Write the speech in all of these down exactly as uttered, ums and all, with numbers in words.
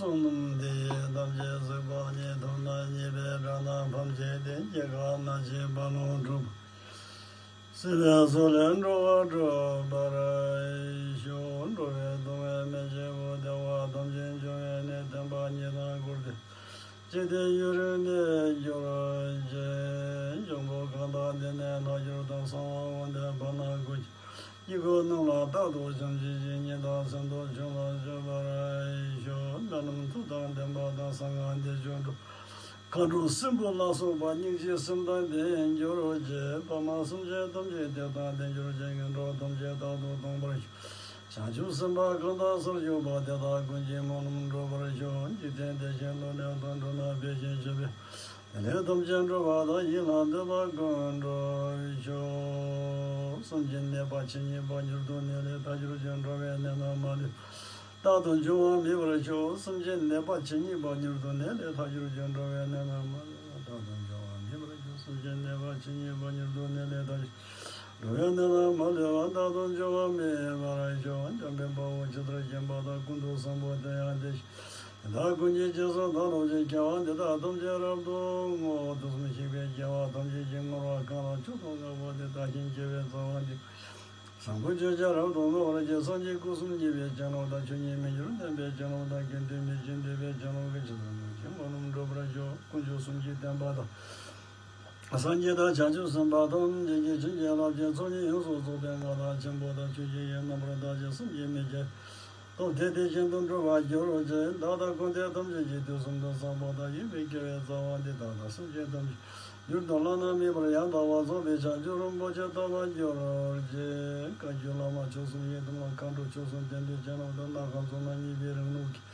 བསོད་ནམས་འདི་ཡིས་ཐམས་ཅད་གཟིགས་པ་ཉིད། ཐོབ་ནས་ཉེས་པའི་དགྲ་རྣམས་ཕམ་བྱས་ཏེ། སྐྱེ་རྒ་ན་འཆིའི་རྦ་ཀློང་འཁྲུགས་པ། སྲིད་པའི་མཚོ་ལས་འགྲོ་བ་སྒྲོལ་བར་ཤོག། འགྲོ་བའི་སྡུག་བསྔལ་མི་བྱེད་པར། བདེ་བ་ཐམས་ཅད་འབྱུང་བའི་གནས། བསྟན་པ་ཉིད་དང་བཀུར་སྟི། ཇི་སྟེ་ཡུན་རིང་གནས་གྱུར་ཅིག། འབྱུང་པོ་གང་དག་འདི་ནས་ཐར་གྱུར་ཏོ། གསང་བ་དབང་ལྡན་ཕ་ན་སྐུ་མཆེད། སྐྱེ་དགུའི་གནས་ལ་རྟག་ཏུ་བྱོན་ཅིག། ཞིང་ཉིད་དང་སེམས་རྟོགས་ཆོས་ལ་སྤྱོད་པར་ཤོག། འགྲོ་རྣམས་མཐུ་དང་ལྡན་པ་དང་། གསང་སྔགས་བདེ་མཆོག་འགྲུབ། མཁའ་འགྲོ་སྲིན་པོ་ལ་སོགས་པ། སྙིང་རྗེའི་སེམས་དང་ལྡན་གྱུར་ཅིག། ཕ་མ་སེམས་ཅན་ཐམས་ཅད་བདེ་དང་ལྡན་གྱུར་ཅིག། ངན་འགྲོ་ཐམས་ཅད་རྟག་ཏུ་སྟོངས་པར་ཤོག། བྱང་ཆུབ་སེམས་དཔའ་གང་དག་སར་བཞུགས་པ། དེ་དག་ཀུན་གྱི་སྨོན་ལམ་འགྲུབ་པར་ཤོག། འཇིག་རྟེན་བདེ་ཞིང་ལྷུན་གྱིས་གྲུབ་ན། འཕེལ་ཞིང་ཞི་བའི་ནད་ལས་ཐམས་ཅད་འགྲོ་བ་དང་། ཡིད་ལ་འདོད་པ་ཀུན་འགྲུབ་ཤོག། སེམས་ཅན་ནད་པ་ཇི་སྙེད་པ། མྱུར་དུ་ནད་ལས་ཐར་གྱུར་ཅིག། འགྲོ་བའི་ནད་རྣམས་མ་ལུས་རྟག་ཏུ་འབྱུང་བ་མེད་པར་ཤོག། སེམས་ཅན་ནད་པ་ཇི་སྙེད་པ། མྱུར་དུ་ནད་ལས་ཐར་གྱུར་ཅིག། འགྲོ་བའི་ནད་རྣམས་མ་ལུས་པ་རྟག་ཏུ་འབྱུང་བ་མེད་པར་ཤོག། སེམས་ཅན་ནད་པ་ཇི་སྙེད་པ། མྱུར་དུ་ནད་ལས་ཐར་འགྲོ་བའི་ནད་རྣམས་མ་ལུས་པ་རྟག་ཏུ་འབྱུང་བ་མེད་པར་ཤོག། འཇམ་དཔལ་དཔའ་བོས་ཇི་ལྟར་མཁྱེན་པ་དང་། ཀུན་ཏུ་བཟང་པོ་དེ་ཡང་དེ་བཞིན་དེ་དག་ཀུན་གྱི་རྗེས་སུ་བདག་སློབ་ཅིང་། དགེ་བ་འདི་དག་ཐམས་ཅད་རབ་ཏུ་བསྔོ། དུས་གསུམ་གཤེགས་པའི་རྒྱལ་བ་ཐམས་ཅད་ཀྱིས། བསྔོ་བ་གང་ལ་མཆོག་ཏུ་བསྔགས་པ་དེས། བདག་གཞན་དགེ་བའི་རྩ་བ་འདི། བཟང་པོ་སྤྱོད་ཕྱིར་རབ་ཏུ་བསྔོ་བར་བགྱི། སངས་རྒྱས་སྐུ་གསུམ་བརྙེས་པའི་མཁྱེན་རབ་དང་། ཆོས་ཉིད་མི་འགྱུར་བདེན་པའི་མཁྱེན་རབ་དང་། དགེ་འདུན་མི་ཕྱེད་འདུས་པའི་མཁྱེན་རབ་ཀྱིས། ཇི་ལྟར་བསྔོ་ཞིང་སྨོན་ལམ་འགྲུབ་པར་ཤོག། དཀོན་མཆོག་གསུམ་གྱི་བསྟན་པ་དང་། སངས་རྒྱས་དང་བྱང་ཆུབ་སེམས་དཔའ་ཐམས་ཅད་ཀྱི་བྱིན་གྱིས་བརླབས་ཀྱིས་ཚོགས་གཉིས་ཡོངས་སུ་རྫོགས་པའི་ངང་དང་། ཆེན་པོ་དང་ཆུང་ཀུན་གྱི་རྣམ་པར་དག་ཅིང་བསམ་གྱིས་མི་ཁྱབ། སྟོབས་དེ་དེ་བཞིན་དུ་འགྲུབ་པར་གྱུར་ཅིག་བདག་དང་ཀུན་དང་ཐམས་ཅད་ཀྱི་དུས་གསུམ་དུ་བསགས་པ་དང་ཡིན་པའི་དགེ་བའི་རྩ་བ་འདི་དག་དང་སེམས་ཅན་ཐམས་ཅད་འགྱུར་དུ་བླ་ན་མེད་པར་ཡང་དག་པར་རྫོགས་པའི་བྱང་ཆུབ་རིན་པོ་ཆེ་ཐོབ་པར་གྱུར་ཅིག་བཀའ་བརྒྱུད་བླ་མ་མཆོག་གསུམ་ཡི་དམ་ལ་མཁའ་འགྲོ་མཆོག་གསུམ་དེང་འདིར་བྱོན་ནམ་དུ་ནམ་མཁའ་མཚོ་ནང་གཉིས་པའི་རིང་ལུགས་ཀྱི།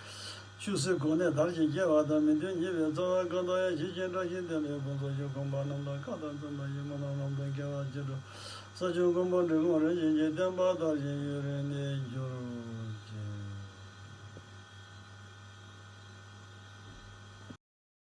ཆོས་སྲིད་གོ་གནས་དར་ཞིང་རྒྱས་པ་དང་མི་མཐུན་ཉེས་པའི་རྩ་བ་གང་དག་ཡང་ཞི་ཞིང་དྲག་ཞིང་བརྟན་པའི་ཕུན་ཚོགས་ཀྱི་གོ་འཕང་རྣམས་དང་བཀའ་དང་བསྟན་པ་ཡི་མུན་ནག་རྣམས་དང་བྲལ་བར་བྱེད་འགྲོ། ས་བཅུ་མགོན་པོ་འབྲི་གུང་རིན་ཆེན་གྱི་བསྟན་པ་དར་ཞིང་ཡུན་རིང་གནས་གྱུར།